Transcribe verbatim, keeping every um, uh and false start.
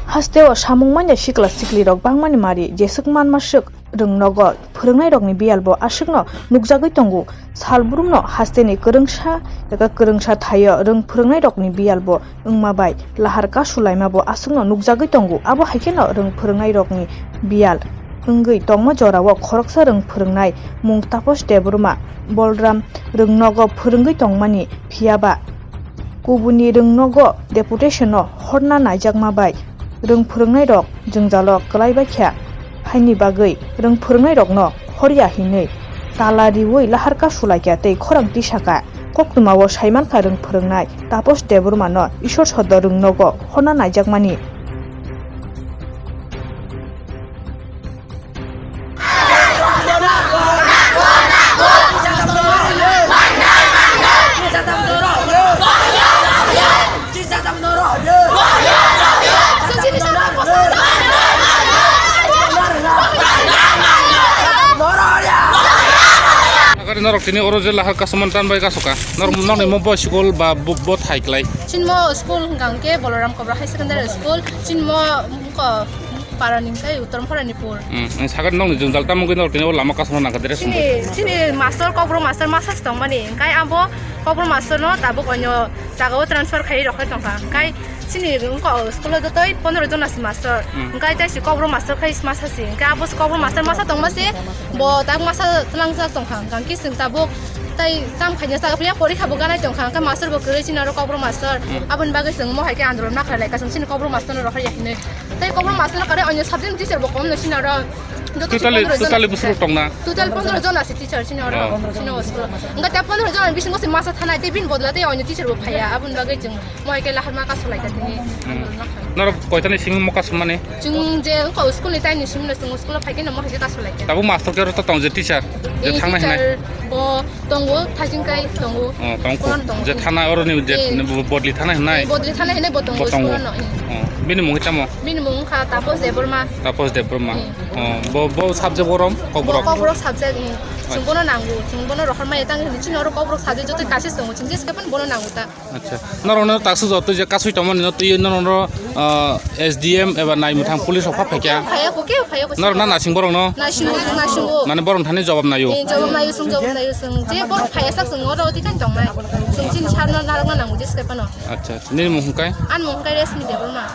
Hasteo samung manya sikla siklirok bangmani mari jeswk manma swk rwng nogo phwrwngnairokni biyalbo aswkno nukjagwi tongo. Salbrumno hasteni kwrwngsa eka kwrwngsa thaio rwng phwrwngnairokni biyalbo wngma bai lahar kasu laimabo aswkno nukjagwi tongo. Abo hai kheno rwng phwrwngnairokni biyal wngwi tongma jorao khoroksa rwng phwrwngnai mung Tapos Debbarma, Bolram rwng nogo phwrwngwi tongmani, phiyaba kubuni rwng nogo deputation-o horna naijakma bai rwng phwrwngnairok jwngjalo kwlai baikha. Haini bagwi rwng phwrwngnairokno horya hinwi tala riwi lahar kasu laikha tei khorang tisakha. Koktwmao saimankha rwng phwrwngnai Tapos Debbarmano Ishwar Soddo rwng nogo horna naijakmani. Sakari norok tini oro je lahar kasaman tan bai kasoka. Norok nokni mo bo school ba bo, bo thai klai. Chinmo school hwnkha hwnkhe Balaram Kabra High Secondary School. Chinmo wngkha para ni hwnkhe Uttor Pharanipur. Hmm, sakari nokni jwngjal tamo wngwi norok tini o lama kasama nangkha dere sumui. Chini, chini master, Kokborok master masa se tongmani. Hwnkhe abo Kokborok master no tabuk onyo jagao transfer khai rok khai tongkha. Hwnkhe chini wngkha o school o jotoi pondro jon asi master. Hmm. Hwnkhe tei si Kokborok master khai masa si. Hwnkhe abo Kokborok master masa tongma si bo tak masa tlangjak tongkha. Hwnkhe chwng tabuk tai kam khaina sa phiya porikha bo ganai tongkha. Hwnkhe master bo kwrwi chini oro Kokborok master. Hmm. Aboni bagwi chwng mo hai khe andolon ma khlai lai ka chwng chini Kokborok master no rohor ya hinwi. Tei Kokborok master no kare onyo subject teacher bo kom no chini oro. Joto totally, pondro jon totally asi buswk tongna? Total pondro jon asi teacher chini oro. Oh. Chini o school. Hwnkhe ta pondro jon bisingo se masa thanai tei bini bodol tei onyo teacher bo phaiya. Aboni bagwi chwng mo hai khe lahar ma kasu lai ka tini. Hmm. Norok koitani simi mo kasu mani? Chwng je wngkha school ni time ni simi no chwng school o phai khe no mo hai khe kasu lai ka. Tabuk master khe oro to tong je teacher? Je eh, thangna hinai? Teacher bo Tongo, thaiching kai tongo. Oh, tong kho. Kono tongo. Je thana oro ni je eh, bodli thana hinai? Eh, bodli thana hinai bo tongo, bo tongo. School no, eh. Oh, bini mung tamo? Bini mung kha Tapos Debbarma. Tapos Debbarma. Eh. Oh, bo, bo subject borom, Kokborok? Kokborok subject, eh. Acha. Chwng bono nango, chwng bono rohor maya tang hini chini oro Kokborok subject joto kasis tongo, chwng je sepan bono nango ta. Acha. Norokno taksa joto je kasui tongmani no twi norokno, ah, S D M eba naimwthang police rok pha phaikha. Phaiya ko, kebo phaiya ko. Norok na nasing borok no? Nasingo, nasingo. Mane borok thani jawab nayo. Eh, jawab nayo, sung jawab nayo, sung. Je borok phaiya sak sung oro tikan tong nai. Sung chin sar no narok na nango je sepa no. Acha, acha. Nini mung hwnkhe? An mung hwnkhe Resmi Debbarma.